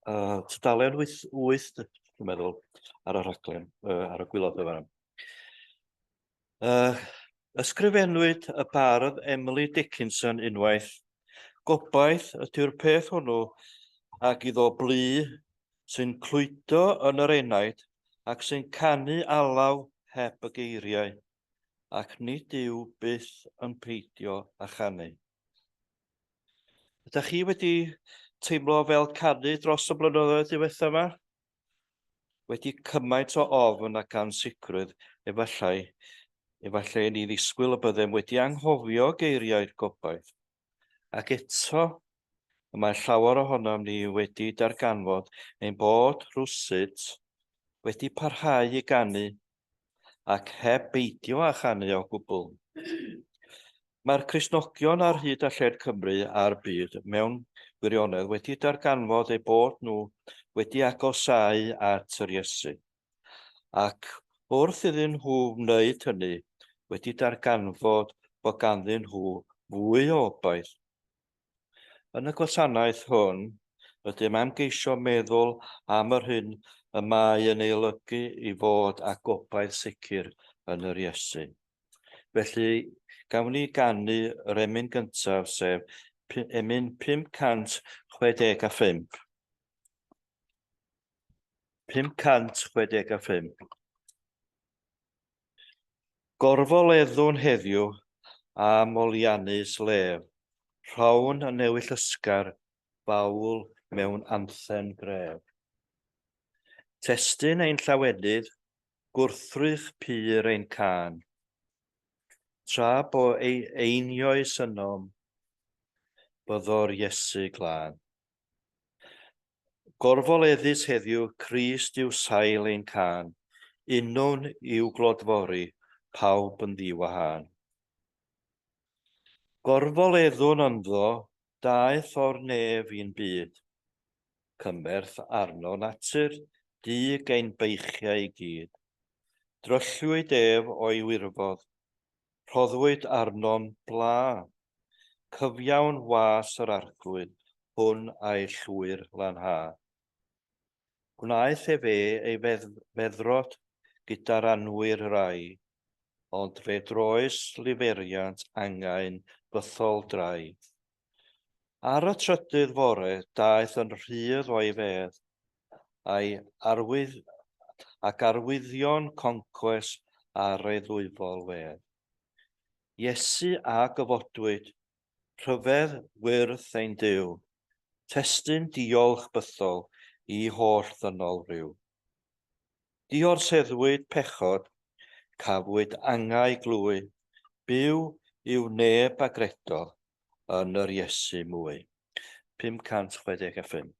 Tudalen 8, 8 dwi'n meddwl, ar y rhaglen, ar y gwylod o fanna. Ysgrifennwyd y bardd Emily Dickinson unwaith, Gobaith ydyw'r peth hwnnw ag iddo blu sy'n clwydo yn yr enaid ac sy'n canu alaw heb y geiriau, ac nid yw byth yn peidio â chanu. Ydych chi wedi teimlo fel canu dros y blynyddoedd diwethaf yma? Wedi cymaint o ofn ac ansicrwydd, efallai, efallai i ni ddisgwyl y byddem wedi anghofio geiriau'r gobaith. Ac eto, y mae llawer ohonom ni wedi darganfod ein bod, rhywsut, wedi parhau i ganu ac heb beidio â chanu o gwbl. Mae'r Cristnogion ar hyd a lled Cymru a'r byd mewn gwirionedd wedi darganfod eu bod nhw wedi agosáu at yr Iesu, ac wrth iddyn nhw wneud hynny, wedi darganfod bod ganddyn nhw fwy o obaith. Yn y gwasanaeth hwn, rydym am geisio meddwl am yr hyn y mae yn ei olygu i fod â gobaith sicr yn yr Iesu. Felly, gawn ni ganu yr emyn gyntaf, sef emyn 565. 565. Gorfoleddwn heddiw a moliannus lef, rhown yn ewyllysgar fawl mewn anthen gref. Testun ein llawenydd, gwrthrych pur ein cân. Tra bo ei einioes ynom, byddo'r Iesu glân. Gorfoleddus heddiw, Crist yw sail ein cân, Unwn i'w glodfori, pawb yn ddi-wahân. Gorfoleddwn ynddo, daeth o'r nef i'n byd, Cymerth arno natur, dug ein beichiau i gyd. Drylliwyd ef o'i wirfodd, Rhoddwyd arnom bla. Cyfiawn was yr Arglwydd, hwn a'i llwyr lanha. Gwnaeth ef e ei feddrod gyda'r anwir rai, ond fe droes lifeiriant angau'n bythol drai. Ar y trydydd fore daeth yn rhydd o'i fedd, a'i arwydd ac arwyddion concwest ar ei ddwyfol wedd. Iesu a gyfodwyd, rhyfedd wyrth ein Duw, testun diolch bythol i holl ddynol ryw. Diorseddwyd pechod, cafwyd angau glwy, byw yw neb a gredodd yn yr Iesu mwy. 565.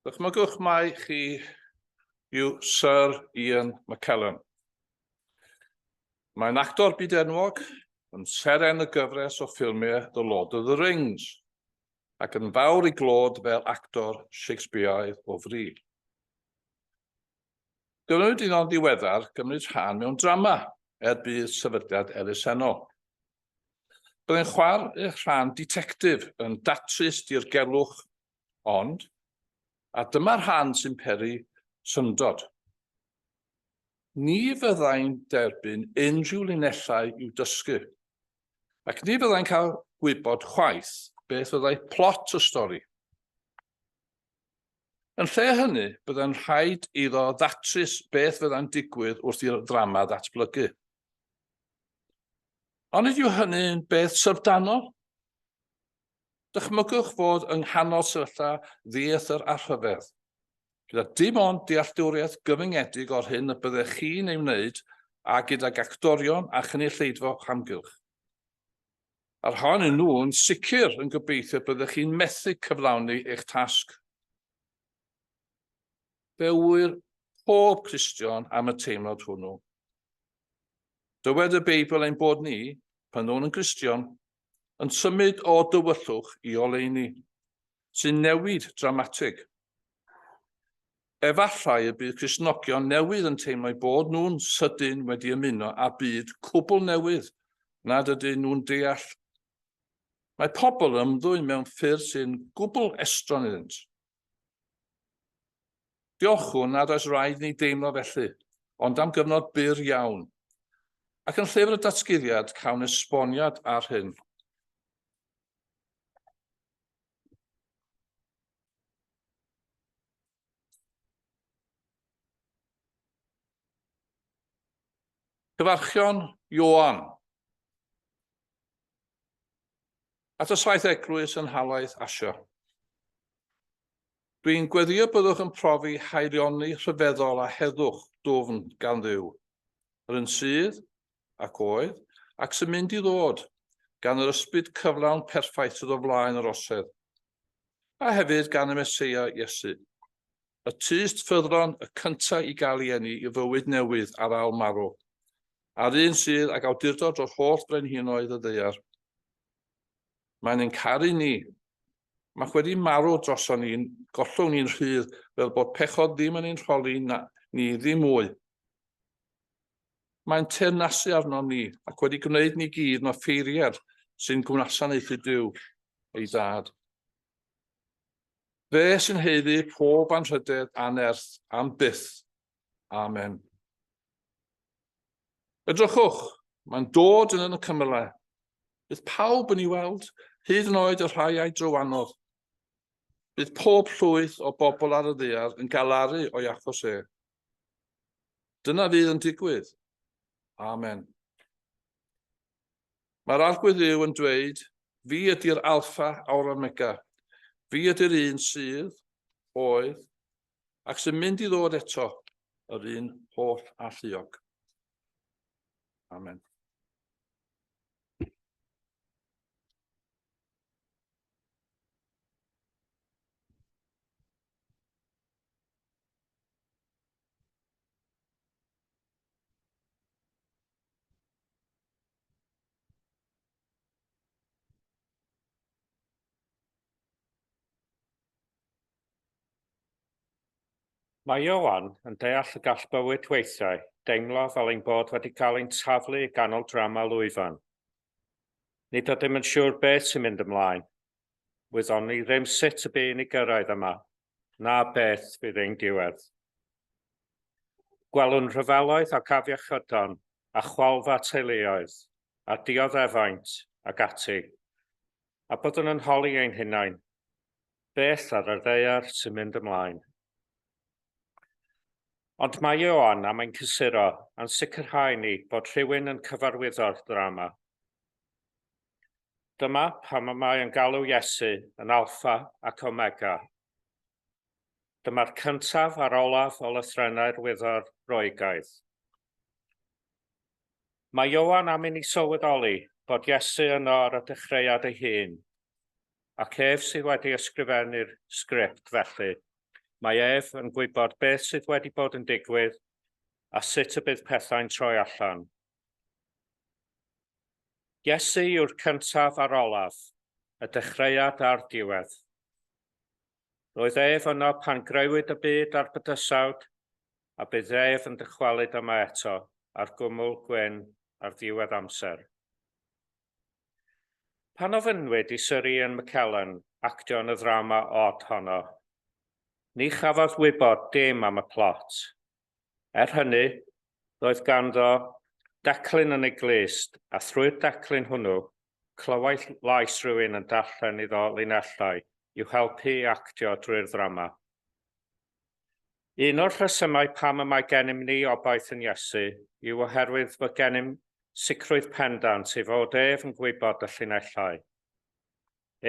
Dychmygwch mai chi yw Sir Ian McKellen. Mae'n actor byd-enwog, yn seren y gyfres o ffilmiau The Lord of the Rings, ac yn fawr ei glod fel actor Shakespeareaidd o fri. Gofynnwyd iddo'n ddiweddar gymryd rhan mewn drama er budd sefydliad elusennol. Byddai'n chwarae rhan ditectif yn datrys dirgelwch, ond, a dyma'r rhan sy'n peri syndod, ni fyddai'n derbyn unrhyw linellau i'w dysgu, ac ni fyddai'n cael gwybod chwaith beth fyddai plot y stori. Yn lle hynny, byddai'n rhaid iddo ddatrys beth fyddai'n digwydd wrth i'r ddrama ddatblygu. Onid yw hynny'n beth syfrdanol? Dychmygwch fod yng nghanol sefyllfa ddieithr a rhyfedd, gyda dim ond dealltwriaeth gyfyngedig o'r hyn y byddech chi'n ei wneud a gydag actorion a chynulleidfa o'ch amgylch. A'r rhai ohonyn nhw'n sicr yn gobeithio byddech chi'n methu cyflawni eich tasg. Fe ŵyr pob Cristion am y teimlad hwnnw. Dywed y Beibl ein bod ni, pan ddwn yn Gristion, yn symud o dywyllwch i oleuni, sy'n newid dramatig. Efallai y bydd Cristnogion newydd yn teimlo eu bod nhw'n sydyn wedi ymuno â byd cwbl newydd nad ydyn nhw'n deall. Mae pobl yn ymddwyn mewn ffyrdd sy'n gwbl estron iddynt. Diolchwn nad oes raid ni deimlo felly, ond am gyfnod byr iawn. Ac yn llyfr y Datguddiad cawn esboniad ar hyn. Cyfarchion Ioan. At y saith eglwys yn nhalaith Asia. Dwi'n gweddio byddwch yn profi haelioni rhyfeddol a heddwch dwfn gan Dduw, yr un sydd, ac oedd, ac sy'n mynd i ddod, gan yr ysbryd cyflawn perffaith sydd o flaen yr orsedd. A hefyd gan y Meseia Iesu, y tyst ffyddlon, y cyntaf i gael ei eni i fywyd newydd ar awl marw. A'r un sydd ag awdurdod dros holl frenhinoedd y ddaear. Mae'n ein caru ni. Mae wedi marw droson ni'n gollwng ni'n rhydd fel bod pechod ddim yn ein rholi na, ni ddim mwy. Mae'n teyrnasu arnom ni ac wedi gwneud ni gyd yn offeiriad sy'n gwasanaethu Duw, ei dad. Fe sy'n haeddu pob anrhydedd a nerth am byth. Amen. Edrychwch, mae'n dod yn y cymylau. Bydd pawb yn ei weld, hyd yn oed y rhai a'i drywanodd. Bydd pob llwyth o bobl ar y ddaear yn galaru o'i achos e. Dyna fydd yn digwydd. Amen. Mae'r Arglwydd Dduw yn dweud, Fi ydy'r Alffa a'r Omega. Fi ydy'r un sydd, oedd, ac sy'n mynd i ddod eto, yr un holl alluog. Amen. Mae Ioan yn deall y gall bywyd weithiau deimlo fel ein bod wedi cael ein taflu i ganol drama lwyfan. Nid ydym yn siŵr beth sy'n mynd ymlaen. Wyddon ni ddim sut y bu i ni gyrraedd yma, na beth fydd ein diwedd. Gwelwn rhyfeloedd ac afiechydon a chwalfa teuluoedd a dioddefaint ac ati, a byddwn yn holi ein hunain, beth ar y ddaear sy'n mynd ymlaen? Ond mae Ioan am ein cysuro a'n sicrhau ni bod rhywun yn cyfarwyddo'r ddrama. Dyma pam y mae yn galw Iesu yn Alffa ac Omega. Dyma'r cyntaf a'r olaf o lythrennau'r wyddor Roegaidd. Mae Ioan am i ni sylweddoli bod Iesu yno ar y dechreuad ei hun, ac ef sydd wedi ysgrifennu'r sgript felly. Mae ef yn gwybod beth sydd wedi bod yn digwydd a sut y bydd pethau'n troi allan. Iesu yw'r cyntaf a'r olaf, y dechreuad a'r diwedd. Roedd ef yno pan grëwyd y byd a'r bydysawd, a bydd ef yn dychwelyd yma eto ar gwmwl gwyn ar ddiwedd amser. Pan ofynnwyd i Syr Ian McKellen actio yn y ddrama od honno, ni chafodd wybod dim am y plot. Er hynny, roedd ganddo declyn yn ei glust, a thrwy'r declyn hwnnw, clywai lais rhywun yn darllen iddo linellau i'w helpu i actio drwy'r ddrama. Un o'r rhesymau pam y mae gennym ni obaith yn Iesu yw oherwydd fod gennym sicrwydd pendant ei fod ef yn gwybod y llinellau.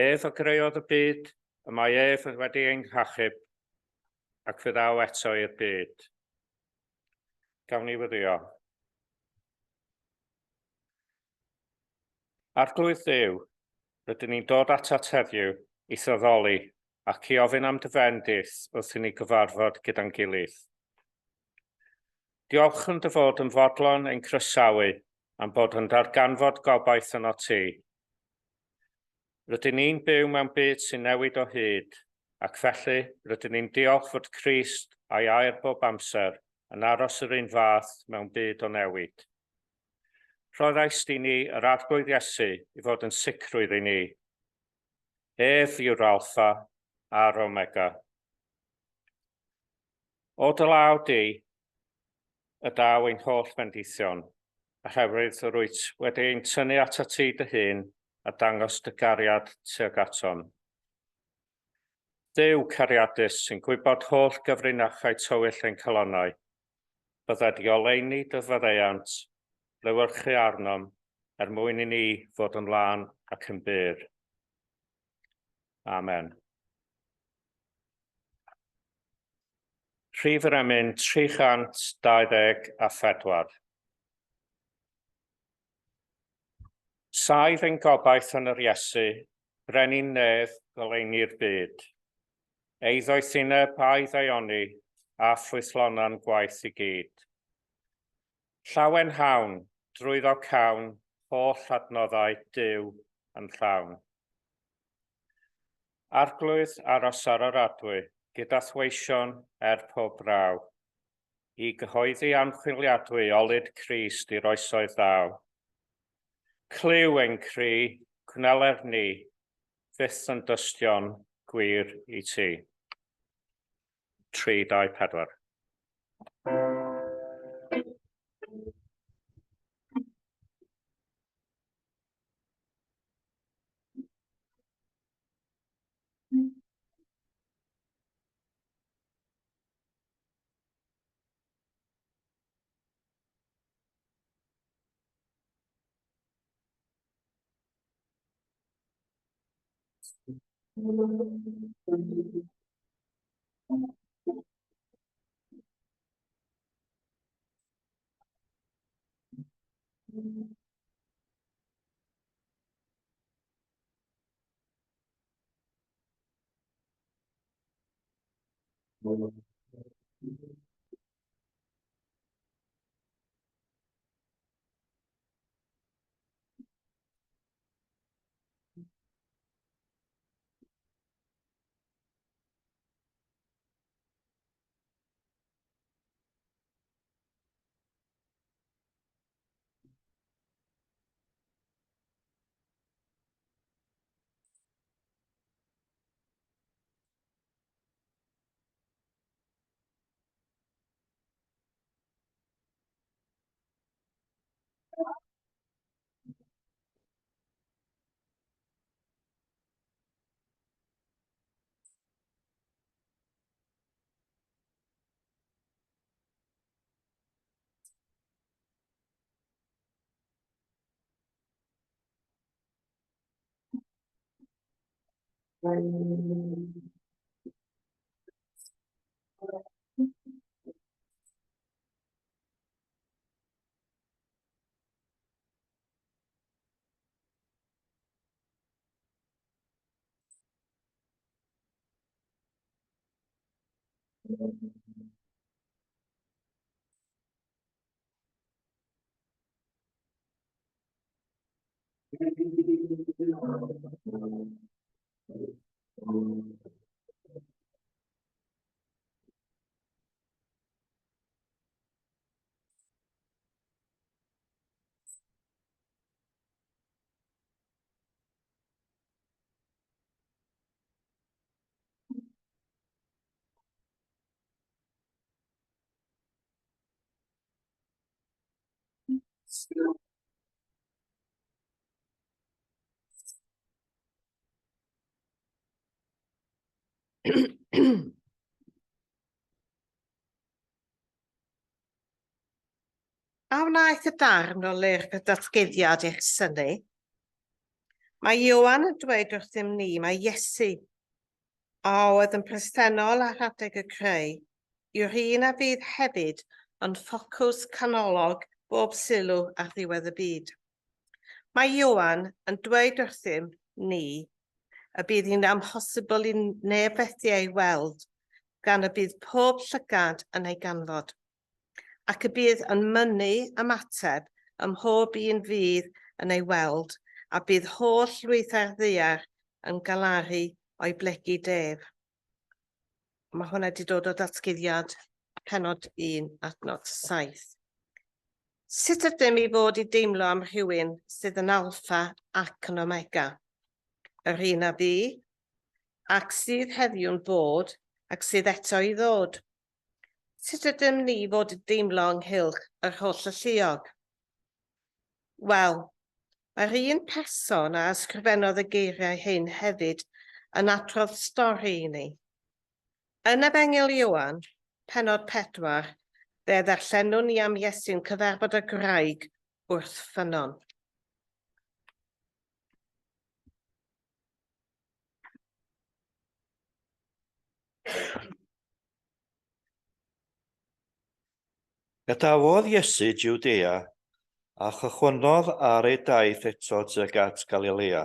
Ef a greodd y byd, y mae ef wedi ein hachub, ac fe ddaw eto i'r byd. Gawn ni wyddio. Arglwydd Dduw, rydyn ni'n dod atat heddiw i'th addoli ac i ofyn am dy fendith wrth i ni gyfarfod gyda'n gilydd. Diolchwn dy fod yn fodlon ein croesawu a'n bod yn darganfod gobaith ynot ti. Rydyn ni'n byw mewn byd sy'n newid o hyd, ac felly rydyn ni'n diolch fod Crist a'i air bob amser yn aros yr un fath mewn byd o newid. Rhoddaist i ni yr Arglwydd Iesu i fod yn sicrwydd i ni. Ef yw'r Alffa a'r Omega. O dy law di y daw ein holl fendithion, oherwydd yr wyt wedi ein tynnu atat ti dy hun a dangos dy gariad tuag atom. Duw cariadus sy'n gwybod holl gyfrinachau tywyll ein calonnau, Bydded i oleuni dy faddeuant lewyrchu arnom er mwyn i ni fod yn lân ac yn bur. Amen. Rhif yr emyn 324. Saif ein gobaith yn yr Iesu, Brenin Nef, goleuni'r byd. Ei ddoethineb a'i ddaioni, a ffrwythlona'n gwaith i gyd. Llawenhawn, Drwyddo cawn holl adnoddau Duw yn llawn. Arglwydd, aros ar yr adwy, gyda'th weision er pob braw, i gyhoeddi anchwiliadwy olud Crist i'r oesoedd ddaw. Clyw ein cri, gwneler ni, fyth yn dystion gwir i ti. 3, 2, 4. A wnaeth y darn o lyrch y datguddiad eich synnu? Mae Ioan yn dweud wrthym ni mae Iesu, a oedd yn presennol ar adeg y creu, yw'r un a fydd hefyd yn ffocws canolog bob sylw ar ddiwedd y byd. Mae Ioan yn dweud wrthym ni y bydd hi'n amhosibl i neb fethu ei weld gan y bydd pob llygad yn ei ganfod, ac y bydd yn mynnu ymateb ym mhob un fydd yn ei weld, a bydd holl lwythau'r ddaear yn galaru o'i blegid ef. Mae hwnna wedi dod o ddatguddiad pennod 1 adnod 7. Sut ydym i fod i deimlo am rhywun sydd yn alffa ac yn omega? Yr un a fu, ac sydd heddiw'n bod, ac sydd eto i ddod. Sut ydym ni fod i deimlo ynghylch yr holl alluog? Wel, mae'r un person a ysgrifennodd y geiriau hyn hefyd yn adrodd stori i ni. Yn Efengyl Ioan, pennod 4, fe ddarllenwn ni am Iesu'n cyfarfod â gwraig wrth ffynnon. Gadawodd Iesu Jwdea a chychwynnodd ar ei daith eto tuag at Galilea.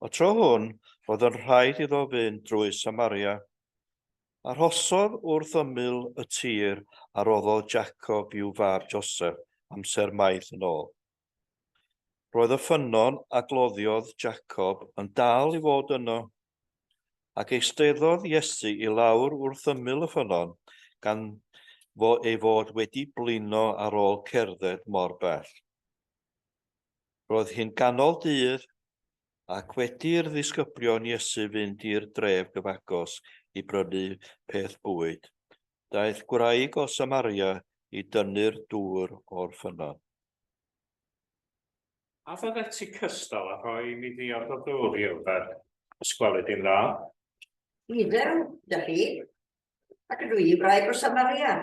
Y tro hwn, roedd yn rhaid iddo fynd drwy Samaria. Arhosodd wrth ymyl y tir a roddodd Jacob i'w fab Joseph amser maith yn ôl. Roedd y ffynnon a gloddiodd Jacob yn dal i fod yno, ac eisteddodd Iesu i lawr wrth ymyl y ffynnon, gan fo ei fod wedi blino ar ôl cerdded mor bell. Roedd hi'n ganol dydd, ac wedi i'r ddisgyblion Iesu fynd i'r dref gyfagos i brynu peth bwyd, daeth gwraig o Samaria i dynnu'r dŵr o'r ffynnon. A fyddet ti cystal â rhoi i mi ddiod o ddŵr i yfed, os gweli di'n dda? Iddew, dych chi, ac ydw i wraig o Samaria.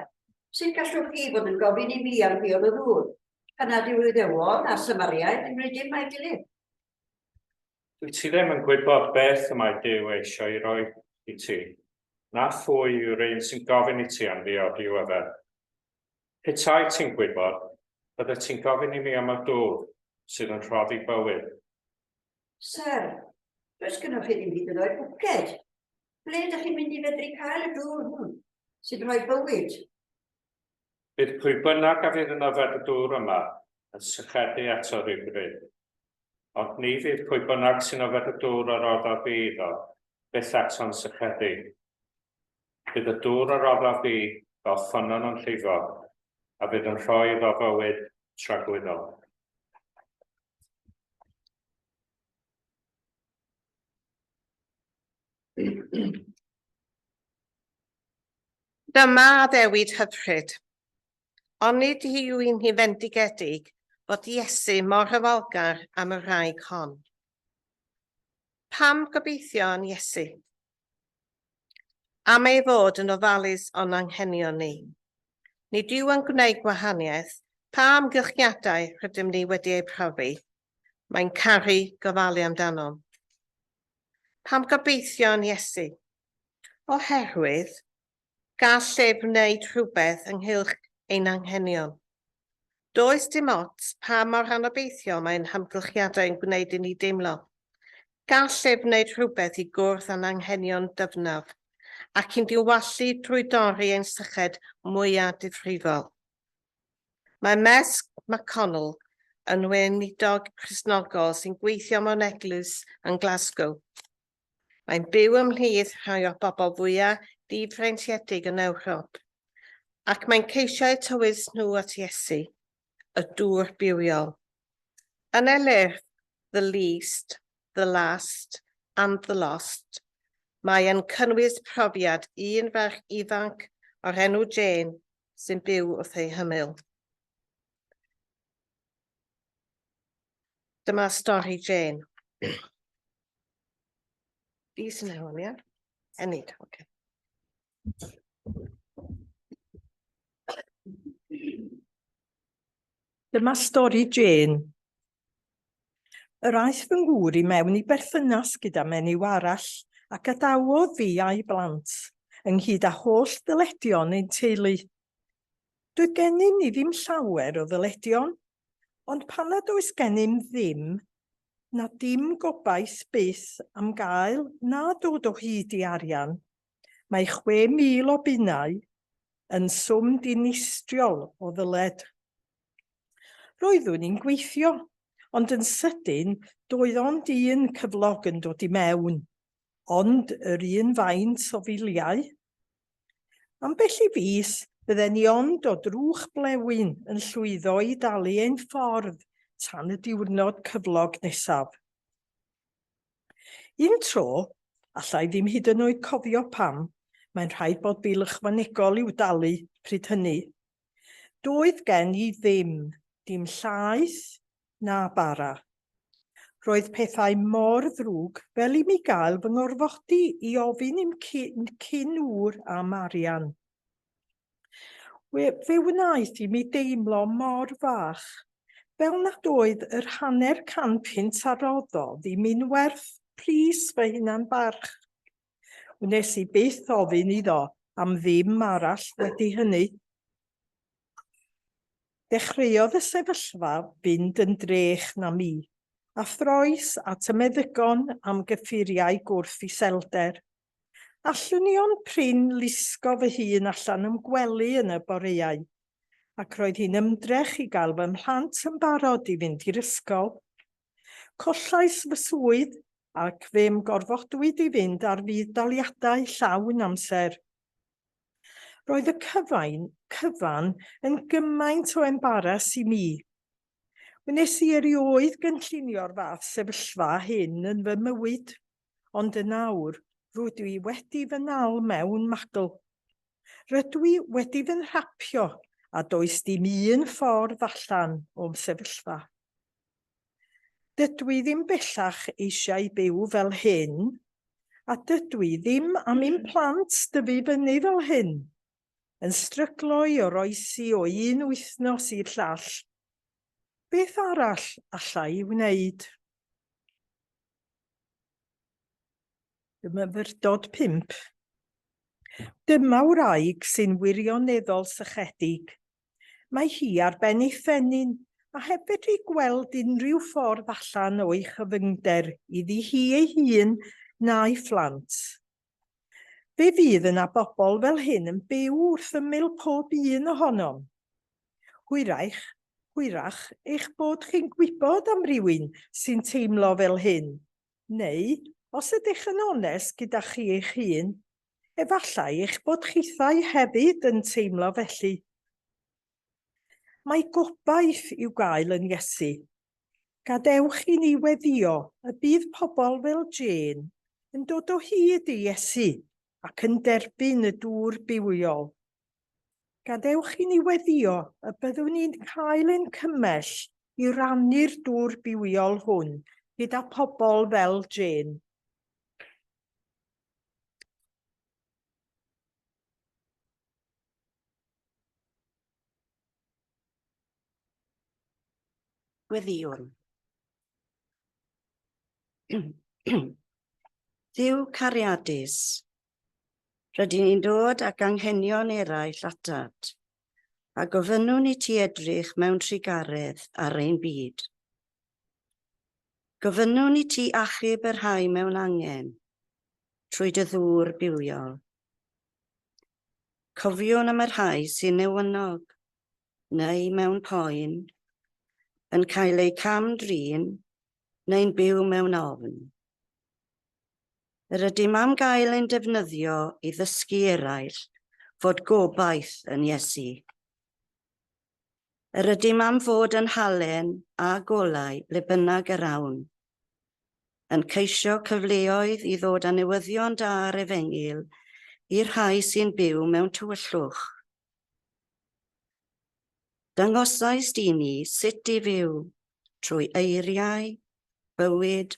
Sut gallwch chi fod yn gofyn i mi am ddiod o ddŵr, pan nad yw'r Iddewon a'r Samariaid yn gwneud dim â'i gilydd? Dwyt ti ddim yn gwybod beth y mae Duw eisiau ei roi i ti, na phwy yw'r un sy'n gofyn i ti am ddiod i'w yfed. Petai ti'n gwybod, byddet ti'n gofyn i mi am y dŵr sydd yn rhoddi bywyd. Syr, does gynnoch chi ddim hyd yn oed bwced. Ble ydych chi'n mynd i fedru cael y dŵr hwn sy'n rhoi bywyd? Bydd pwy bynnag a fydd yn yfed y dŵr yma yn sychedu eto rywbryd. Ond ni fydd pwy bynnag sy'n yfed y dŵr a roddaf fi iddo byth eto'n sychedu. Bydd y dŵr a roddaf fi fel ffynnon yn llifo, a fydd yn rhoi iddo fywyd tragwyddol. Dyma addewid hyfryd. Onid yw'n hi fendigedig fod Iesu mor ofalgar am y wraig hon? Pam gobeithio yn Iesu? Am ei fod yn ofalus o'n anghenion ni. Nid yw yn gwneud gwahaniaeth pa amgylchiadau rydym ni wedi eu profi, mae'n caru gofalu amdanom. Pam gobeithio yn Iesu? Oherwydd, gall ef wneud rhywbeth ynghylch ein anghenion. Does dim ots pa mor anobeithiol mae'n hamgylchiadau yn gwneud i ni deimlo. Gall ef wneud rhywbeth i gwrdd â'n anghenion dyfnaf, ac i'n diwallu drwy dorri ein syched mwyaf difrifol. Mae Mes McConnell yn weinidog Cristnogol sy'n gweithio mewn eglwys yn Glasgow. Mae'n byw ymhlith rhai o'r bobl fwyaf difreintiedig yn Ewrop, ac mae'n ceisio eu tywys nhw at Iesu, y dŵr bywiol. Yn ei lyfr The Least, The Last and The Lost, mae e'n cynnwys profiad un ferch ifanc o'r enw Jane sy'n byw wrth ei hymyl. Dyma stori Jane. Fi sy'n ei hwn, ie? Enid, oce. Dyma stori Jane. Yr aeth fy ngŵr i mewn i berthynas gyda menyw arall a gadawodd fi a'i blant, ynghyd â holl ddyledion ein teulu. Doedd gennym ni ddim llawer o ddyledion, Ond pan nad oes gennym ddim, na dim gobaith byth am gael na dod o hyd i arian, mae 6,000 o bunnau yn swm dinistriol o ddyled. Roeddwn i'n gweithio, ond yn sydyn doedd ond un cyflog yn dod i mewn, ond yr un faint o filiau. Ambell i fis, bydden ni ond o drwch blewyn yn llwyddo i dalu ein ffordd tan y diwrnod cyflog nesaf. Un tro, alla i ddim hyd yn oed cofio pam, mae'n rhaid bod bil ychwanegol i'w dalu pryd hynny. Doedd gen i ddim, dim llaeth na bara. Roedd pethau mor ddrwg fel i mi gael fy ngorfodi i ofyn i'm cyn ŵr am arian. We, fe wnaeth i mi deimlo mor fach, fel nad oedd yr hanner can punt a roddodd i mi'n werth pris fy hunan barch. Wnes i byth ofyn iddo am ddim arall wedi hynny. Dechreuodd y sefyllfa fynd yn drech na mi, a throes at y meddygon am gyffuriau gwrth-iselder. Allwn i ond prin lusgo fy hun allan o'm gwely yn y boreau, ac roedd hi'n ymdrech i gael fy mhlant yn barod i fynd i'r ysgol. Collais fy swydd ac fe'm gorfodwyd i fynd ar fudd-daliadau llawn amser. Roedd y cyfain, cyfan yn gymaint o embaras i mi. Wnes i erioed gynllunio'r fath sefyllfa hyn yn fy mywyd, ond yn awr rydw i wedi fy nal mewn magl. Rydw i wedi fy nhrapio a does dim un ffordd allan o'm sefyllfa. Dydw i ddim bellach eisiau byw fel hyn, a dydw i ddim am i'm plant dyfu fyny fel hyn, yn stryglo i oroesi o un wythnos i'r llall. Beth arall alla i wneud? Y myfyrdod 5. Dyma wraig sy'n wirioneddol sychedig. Mae hi ar ben ei thenyn a heb fedru gweld unrhyw ffordd allan o'i chyfyngder iddi hi ei hun na'i phlant. Fe fydd yna bobl fel hyn yn byw wrth ymyl pob un ohonom. Hwyrach, hwyrach eich bod chi'n gwybod am rywun sy'n teimlo fel hyn, neu, os ydych yn onest gyda chi eich hun, Efallai eich bod chithau hefyd yn teimlo felly. Mae gobaith i'w gael yn Iesu. Gadewch i ni weddïo y bydd pobl fel Jane yn dod o hyd i Iesu ac yn derbyn y dŵr bywiol. Gadewch i ni weddïo y byddwn ni'n cael ein cymell i rannu'r dŵr bywiol hwn gyda pobl fel Jane. Gweddïwn. Dduw cariadus, rydyn ni'n dod ag anghenion eraill atat, a gofynnwn i ti edrych mewn trugaredd ar ein byd. Gofynnwn i ti achub y rhai mewn angen, trwy dy ddŵr bywiol. Cofiwn am y rhai sy'n newynog, neu mewn poen, yn cael eu cam-drin, neu'n byw mewn ofn. Yr ydym am gael ein defnyddio i ddysgu eraill fod gobaith yn Iesu. Yr ydym am fod yn halen a golau ble bynnag yr awn, yn ceisio cyfleoedd i ddod â newyddion da'r Efengyl i'r rhai sy'n byw mewn tywyllwch. Dangosaist i ni sut i fyw trwy eiriau, bywyd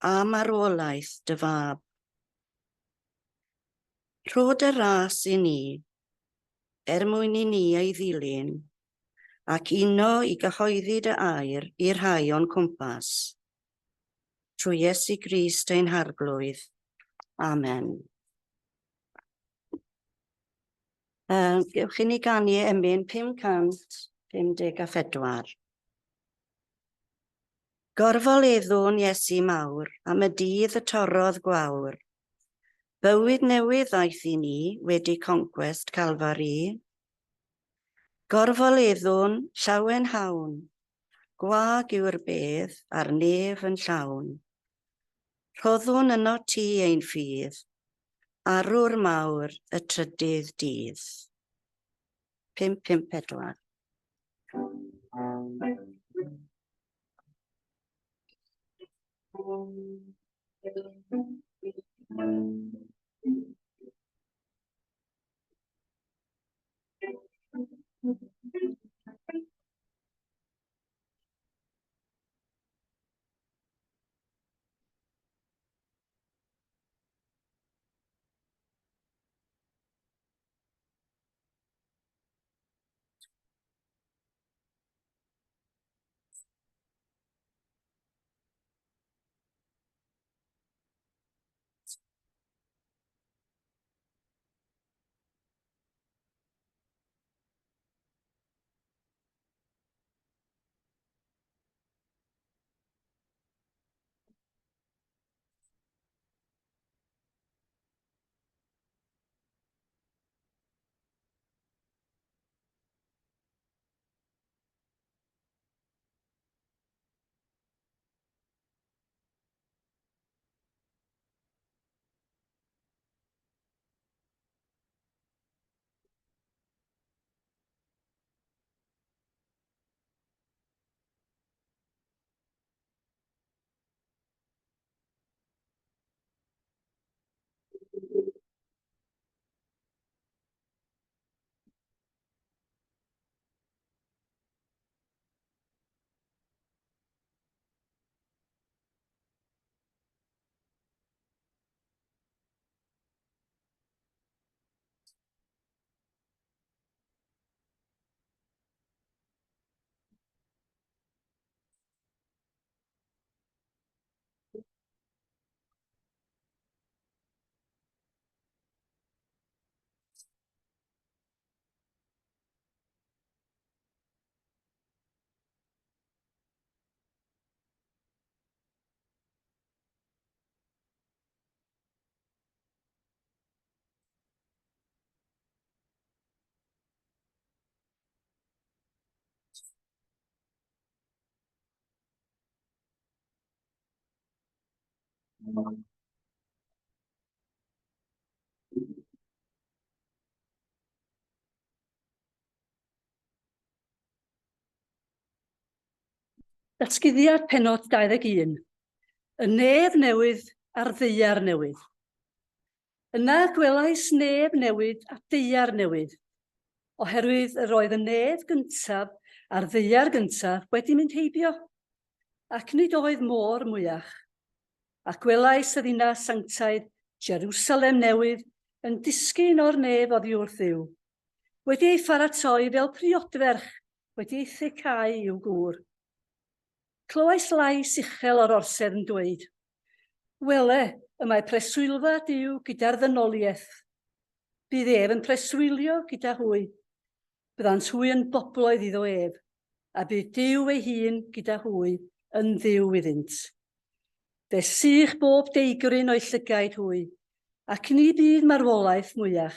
a marwolaeth dy fab. Rho dy ras i ni, er mwyn i ni ei ddilyn, ac uno i gyhoeddi dy air i'r rhai o'n cwmpas. Trwy Iesu Grist ein Harglwydd. Amen. Gewch i ni ganu emyn 554. Gorfoleddwn Iesu mawr am y dydd y torrodd gwawr. Bywyd newydd ddaeth i ni wedi concwest Calfari. Gorfoleddwn llawenhawn, gwag yw'r bedd a'r nef yn llawn. Rhoddwn yno ti ein ffydd, arwr mawr y trydydd dydd. 554. Datguddiad pennod 21. Y nef newydd a'r ddaear newydd. Yna gwelais nef newydd a daear newydd, oherwydd yr oedd y nef gyntaf a'r ddaear gyntaf wedi mynd heibio, ac nid oedd môr mwyach. A gwelais y ddinas sanctaidd, Jerusalem newydd, yn disgyn o'r nef oddi wrth Dduw, wedi ei pharatoi fel priodferch wedi ei thecau i'w gŵr. Clywais lais uchel o'r orsedd yn dweud, Wele, y mae preswylfa Duw gyda'r ddynoliaeth. Bydd ef yn preswylio gyda hwy. Byddant hwy yn bobloedd iddo ef, a bydd Duw ei hun gyda hwy yn Dduw iddynt. Fe sych bob deigryn o'u llygaid hwy, ac ni bydd marwolaeth mwyach,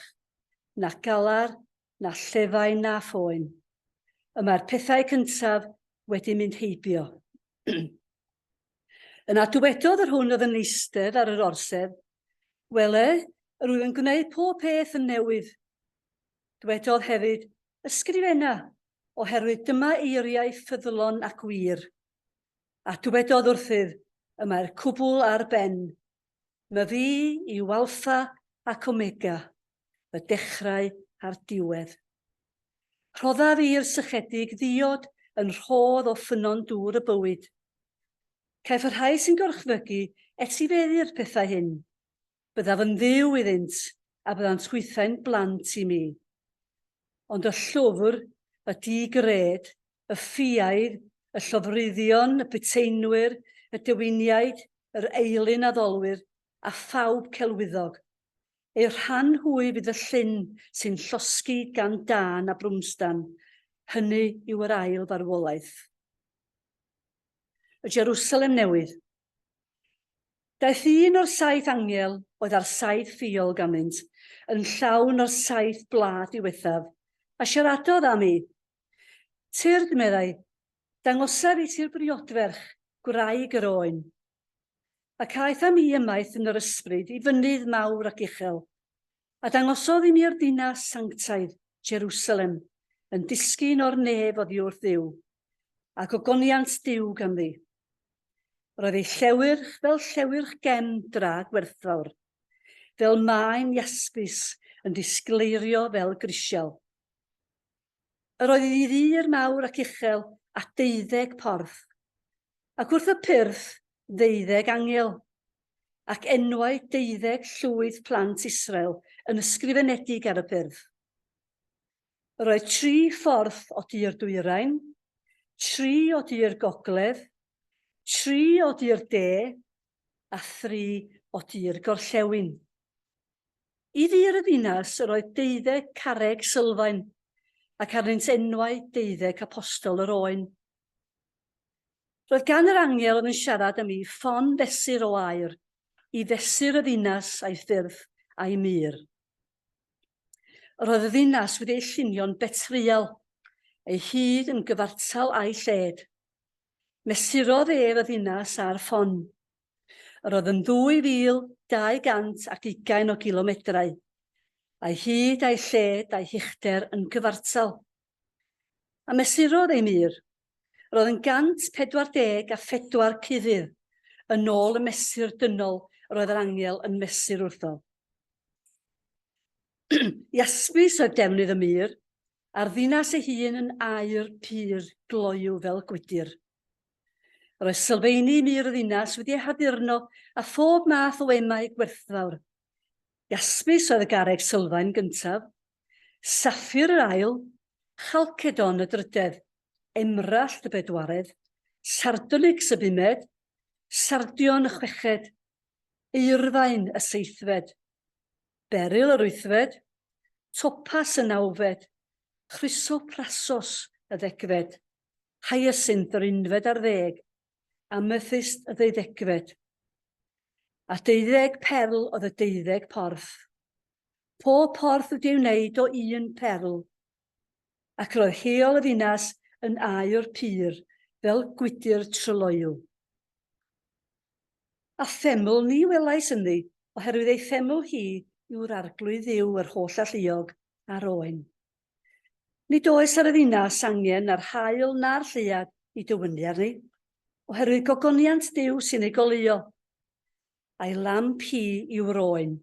na galar, na llefain na phoen. Y mae'r pethau cyntaf wedi mynd heibio. Yna dywedodd yr hwn oedd yn eistedd ar yr orsedd, Wele, yr wyf yn gwneud pob peth yn newydd. Dywedodd hefyd, Ysgrifenna, oherwydd dyma eiriau ffyddlon ac wir. A dywedodd wrthyf, Y mae'r cwbl ar ben. Myfi yw Alffa ac Omega, y dechrau a'r diwedd. Rhoddaf i'r sychedig ddiod yn rhodd o ffynnon dŵr y bywyd. Caiff y rhai sy'n gorchfygu etifeddu'r pethau hyn. Byddaf yn Dduw iddynt, a byddant hwythau'n blant i mi. Ond y llwfr, y di-gred, y ffiaidd, y llofruddion, y puteinwyr, y dewiniaid, yr eilun-addolwyr, a phawb celwyddog, Eu rhan hwy fydd y llyn sy'n llosgi gan dân a brwmstan, hynny yw yr ail farwolaeth. Y Jerusalem Newydd. Daeth un o'r saith angel oedd â'r saith ffiol ganddynt, yn llawn o'r saith bla diwethaf, a siaradodd â mi. Tyrd, meddai, dangosaf i ti'r briodferch, gwraig yr oen. Ac aeth â mi ymaith yn yr ysbryd i fynydd mawr ac uchel, a dangosodd i mi'r ddinas sanctaidd, Jerusalem, yn disgyn o'r nef oddi wrth Dduw, a gogoniant Duw ganddi. Yr oedd ei llewyrch fel llewyrch gem dra gwerthfawr, fel maen iasbis yn disgleirio fel grisial. Yr oedd iddi ddur mawr ac uchel a deuddeg porth, ac wrth y pyrth ddeuddeg angel, ac enwau deuddeg llwyth plant Israel yn ysgrifenedig ar y pyrth. Yr oedd tri phorth o du'r dwyrain, tri o du'r gogledd, tri o du'r de, a thri o du'r gorllewin. I fur y ddinas yr oedd deuddeg carreg sylfaen, ac arnynt enwau deuddeg apostol yr Oen. Roedd gan yr angel oedd yn siarad â mi ffon fesur o aur, i fesur y ddinas a'i ffyrdd a'i mur. Yr oedd y ddinas wedi ei llunio'n betryal, ei hyd yn gyfartal a'i lled. Mesurodd ef y ddinas a'r ffon. Yr oedd yn 2,200 ac ugain o gilomedrau, a'i hyd a'i lled a'i huchder yn gyfartal. A mesurodd ei mur. Yr oedd yn 144 cufydd, yn ôl y mesur dynol yr oedd yr angel yn mesur wrtho. Iaspis oedd defnydd y mur, a'r ddinas ei hun yn aur pur gloyw fel gwydr. Yr oedd sylfeini mur y ddinas wedi eu haddurno â phob math o emau gwerthfawr. Iaspis oedd y garreg sylfaen gyntaf, saffir yr ail, chalcedon y drydedd, emrallt y bedwaredd, sardonyx y bumed, sardion y chweched, eurfain y seithfed, beryl yr wythfed, topas y nawfed, chrysoprasos y ddegfed, hyacinth yr unfed ar ddeg, amethyst y ddeuddegfed. A deuddeg perl oedd y deuddeg porth. Pob porth wedi ei wneud o un perl. Ac roedd heol y ddinas yn aur pur, fel gwydr tryloyw. A theml ni welais ynddi, oherwydd ei theml hi yw'r Arglwydd Dduw yr Holl-alluog a'r Oen. Nid oes ar y ddinas angen na'r haul na'r lleuad i dywynnu arni, oherwydd gogoniant Duw sy'n ei goleuo, a'i lamp hi yw'r Oen.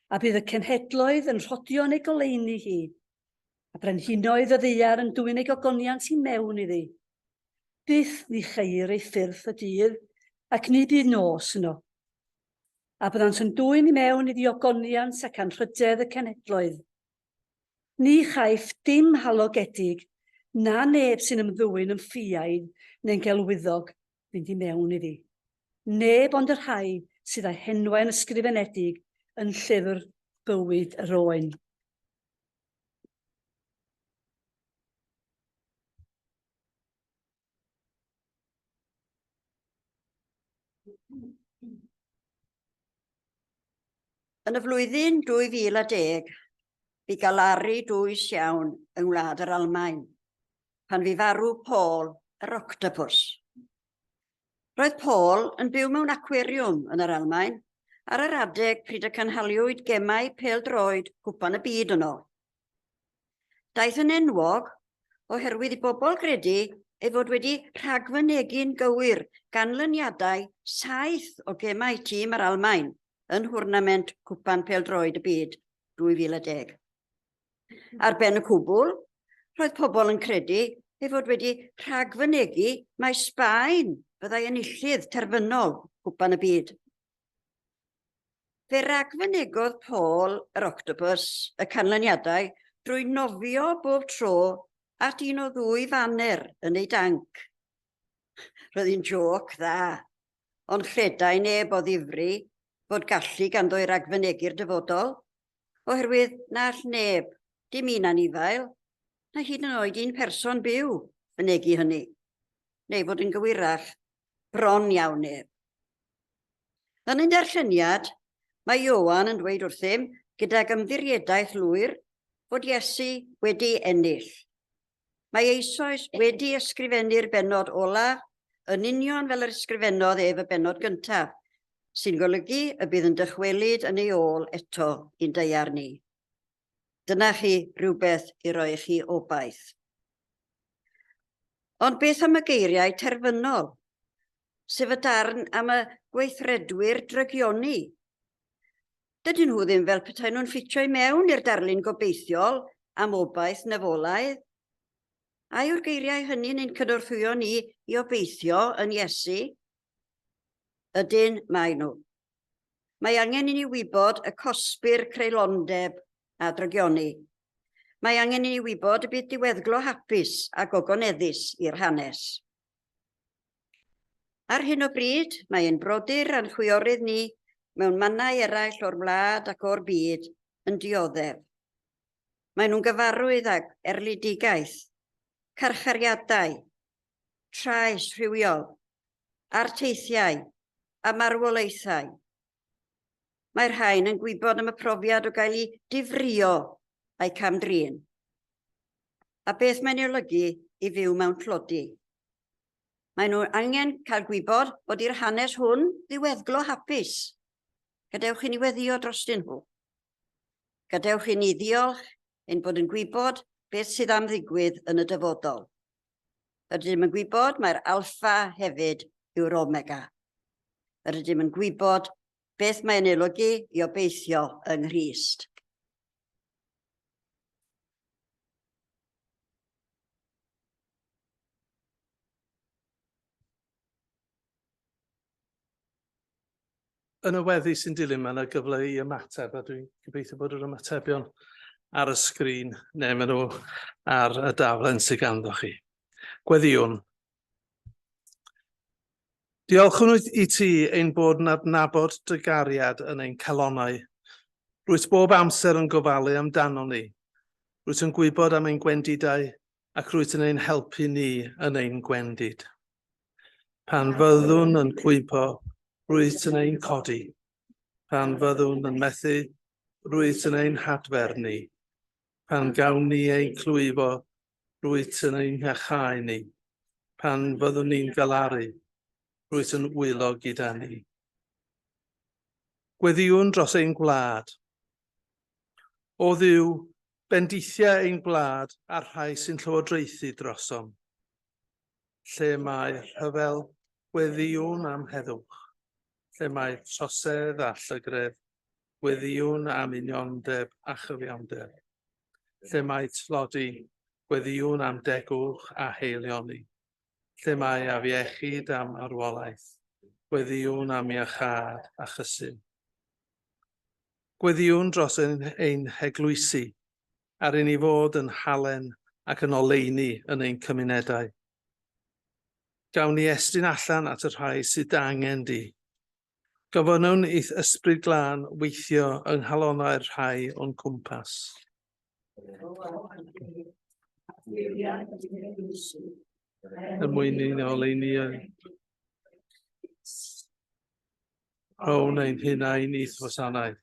A bydd y cenhedloedd yn rhodio yn ei goleuni hi, a brenhinoedd y ddaear yn dwyn ei gogoniant i mewn iddi. Byth ni cheir ei ffyrdd y dydd, ac ni bydd nos yno. A byddant yn dwyn i mewn iddi ogoniant ac anrhydedd y cenhedloedd. Ni chaiff dim halogedig na neb sy'n ymddwyn yn ffiaidd neu'n gelwyddog fynd i mewn iddi. Neb ond y rhai sydd â'u henwau'n ysgrifenedig yn llyfr bywyd yr Oen. Yn y flwyddyn 2010, bu galaru dwys iawn yng ngwlad yr Almaen, pan fu farw Paul yr octopws. Roedd Paul yn byw mewn acwariwm yn yr Almaen ar yr adeg pryd y cynhaliwyd gemau pêl-droed Cwpan y Byd yno. Daeth yn enwog oherwydd i bobl gredu ei fod wedi rhagfynegi'n gywir ganlyniadau saith o gemau tîm yr Almaen yn nhwrnament Cwpan Pêl-droed y Byd 2010. Ar ben y cwbl, roedd pobl yn credu ei fod wedi rhagfynegi mai Sbaen fyddai enillydd terfynol Cwpan y Byd. Fe ragfynegodd Paul yr Octopus y canlyniadau drwy nofio bob tro at un o ddwy faner yn ei danc. Roedd hi'n jôc dda, ond chredai neb o ddifri fod gallu ganddo i ragfynegi'r dyfodol, oherwydd na all neb, dim un anifail, na hyd yn oed un person byw, fynegi hynny, neu fod yn gywirach, bron iawn neb. Yn ein darlleniad, mae Ioan yn dweud wrthym, gydag ymddiriedaeth lwyr, fod Iesu wedi ennill. Mae eisoes wedi ysgrifennu'r bennod olaf yn union fel yr ysgrifennodd ef y bennod gyntaf, sy'n golygu y bydd yn dychwelyd yn ei ôl eto i'n daear ni. Dyna chi rywbeth i roi i chi obaith. Ond beth am y geiriau terfynol, sef y darn am y gweithredwyr drygioni? Dydyn nhw ddim fel petai nhw'n ffitio i mewn i'r darlun gobeithiol am obaith nefolaidd. A yw'r geiriau hynny'n ein cynorthwyo ni i obeithio yn Iesu? Ydyn, mae nhw. Mae angen i ni wybod y cosbir creulondeb a drygioni. Mae angen i ni wybod y bydd diweddglo hapus a gogoneddus i'r hanes. Ar hyn o bryd, mae ein brodyr a'n chwiorydd ni mewn mannau eraill o'r wlad ac o'r byd yn dioddef. Maen nhw'n gyfarwydd ag erledigaeth, carchariadau, trais rhywiol, arteithiau a marwolaethau. Mae'r rhain yn gwybod am y profiad o gael eu difrïo a'u cam-drin. A beth mae'n ei olygu i fyw mewn tlodi. Maen nhw angen cael gwybod bod i'r hanes hwn ddiweddglo hapus. Gadewch i ni weddïo drostyn nhw. Gadewch i ni ddiolch ein bod yn gwybod beth sydd am ddigwydd yn y dyfodol. Rydym yn gwybod mai'r Alffa hefyd yw'r Omega. Rydym yn gwybod beth mae'n ei olygu i obeithio yng Nghrist. Yn y weddi sy'n dilyn, mae yna gyfle i ymateb, a dwi'n gobeithio bod yr ymatebion ar y sgrin neu maen nhw ar y daflen sydd ganddo chi. Gweddïwn. Diolchwn i ti ein bod yn adnabod dy gariad yn ein calonnau. Rwyt bob amser yn gofalu amdanon ni. Rwyt yn gwybod am ein gwendidau ac rwyt yn ein helpu ni yn ein gwendid. Pan fyddwn yn cwympo, rwyt yn ein codi. Pan fyddwn yn methu, rwyt yn ein hadfer ni. Pan gawn ni ein clwyfo, rwyt yn ein hiachau ni. Pan fyddwn ni'n galaru, rwyt yn wylo gyda ni. Gweddïwn dros ein gwlad. O Dduw, bendithia ein gwlad a'r rhai sy'n llywodraethu drosom. Lle mae rhyfel, gweddïwn am heddwch. Lle mae trosedd a llygredd, gweddïwn am uniondeb a chyfiawnder. Lle mae tlodi, gweddïwn am degwch a haelioni. Lle mae afiechyd a marwolaeth, gweddïwn am iachâd a chysur. Gweddïwn dros ein, ein heglwysi, ar i ni fod yn halen ac yn oleuni yn ein cymunedau. Gawn ni estyn allan at y rhai sydd dy angen di. Gofynnwn i'th Ysbryd Glân weithio yng nghalonnau'r rhai o'n cwmpas. Er mwyn i ni oleuni Rhown ein hunain i'th wasanaeth,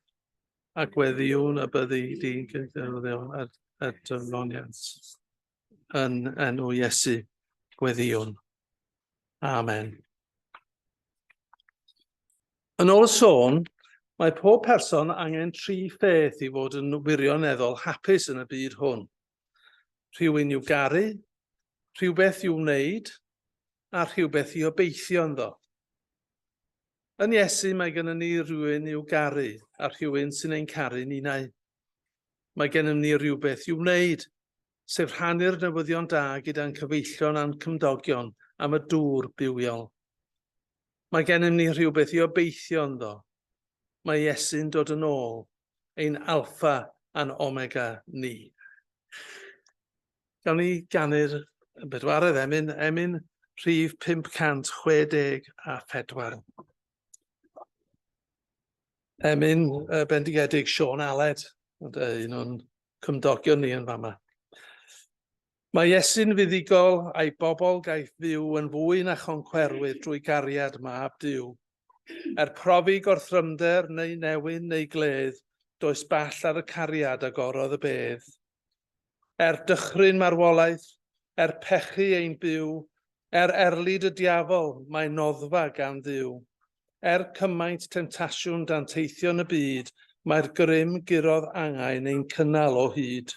a gweddïwn y byddi di'n cydymffurfio â dy foniant. Yn enw Iesu, gweddïwn. Amen. Yn ôl y sôn, mae pob person angen tri pheth i fod yn wirioneddol hapus yn y byd hwn. Rhywun i'w garu, rhywbeth i'w wneud, a rhywbeth i obeithio ynddo. Yn Iesu mae gennym ni rywun i'w garu a rhywun sy'n ein caru ninnau. Mae gennym ni rywbeth i'w wneud, sef rhannu'r newyddion da gyda'n cyfeillion a'n cymdogion am y dŵr bywiol. Mae gennym ni rhywbeth i obeithio ynddo. Mae Iesu'n dod yn ôl, ein Alpha a'n Omega ni. Gawn ni ganu'r bedwaredd emyn, emyn rhif 564. Emyn bendigedig Siôn Aled, un o'n cymdogion ni yn fama. Mae Iesu'n fuddugol a'i bobl gaiff fyw yn fwy na choncwerwyr drwy gariad mab Duw. Er profi gorthrymder neu newyn neu gledd, does ball ar y cariad agorodd y bedd. Er dychryn marwolaeth, er pechu ein byw, er erlid y diafol, mae noddfa gan Dduw. Er cymaint temtasiwn danteithion y byd, mae'r grym gurodd angau'n ein cynnal o hyd.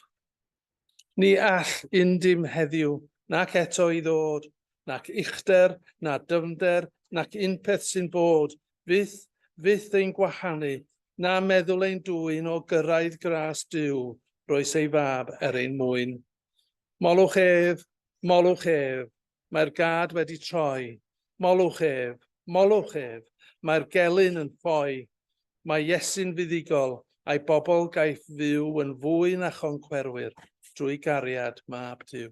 Ni all un dim heddiw, nac eto i ddod, nac uchder, na dyfnder, nac unpeth sy'n bod, fyth, fyth ein gwahanu, na meddwl ein dwyn o gyrraedd gras Duw, roes ei fab er ein mwyn. Molwch ef, molwch ef, mae'r gad wedi troi. Molwch ef, molwch ef, mae'r gelyn yn ffoi. Mae Iesu'n fuddugol, a'i bobl gaiff fyw yn fwy na choncwerwyr drwy gariad Mab Duw.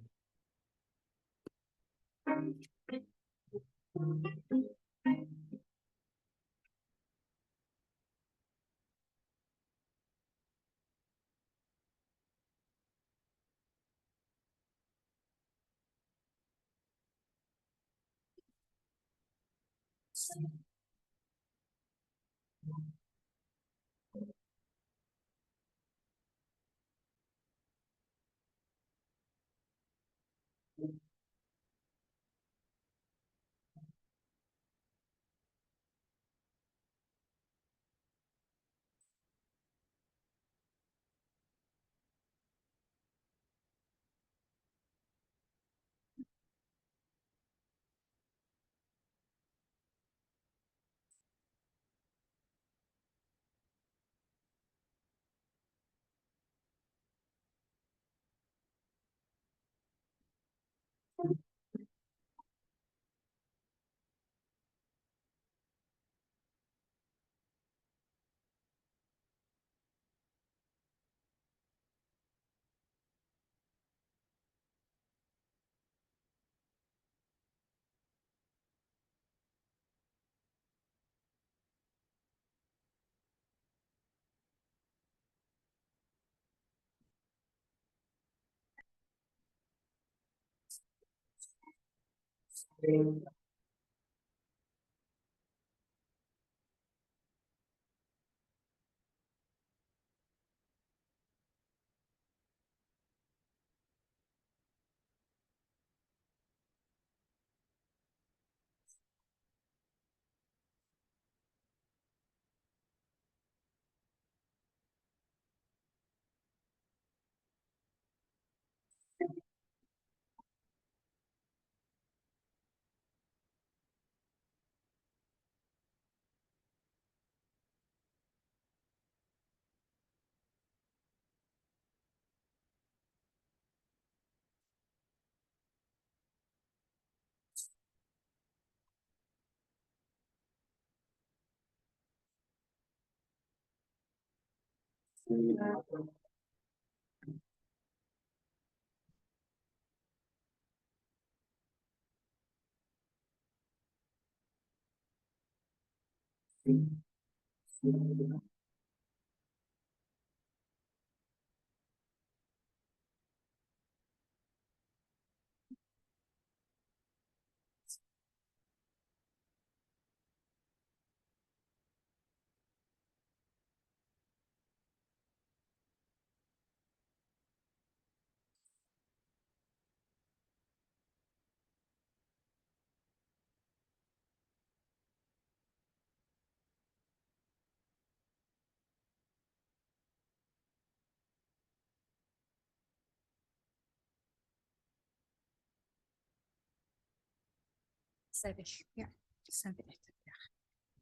Sefyll, ia, sefyll. Diolch.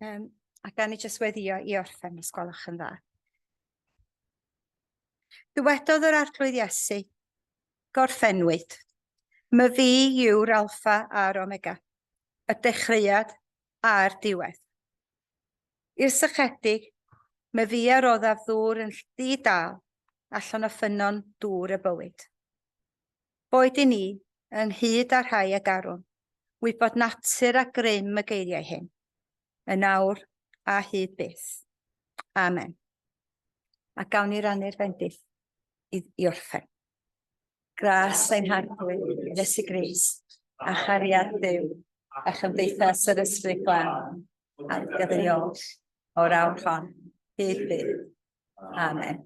Um, a gan i jyst weddio i orffen, os gwelwch yn dda. Dywedodd yr Arglwydd Iesu, gorffennwyd, my fi yw'r alffa a'r omega, y dechreuad a'r diwedd. I'r sychedig, my fi a roddaf ddŵr yn ddi-dâl allan o ffynnon dŵr y bywyd. Boed i ni, ynghyd â'r rhai a garwn, wybod natur a grym y geiriau hyn, yn awr a hyd byth. Amen. A gawn ni rannu'r fendith i, i orffen. Gras ein Harglwydd, Iesu Grist, a chariad Duw, a chymdeithas yr Ysbryd Glân, ar gyfer i oll, o'r awr hon, hyd byth. Amen.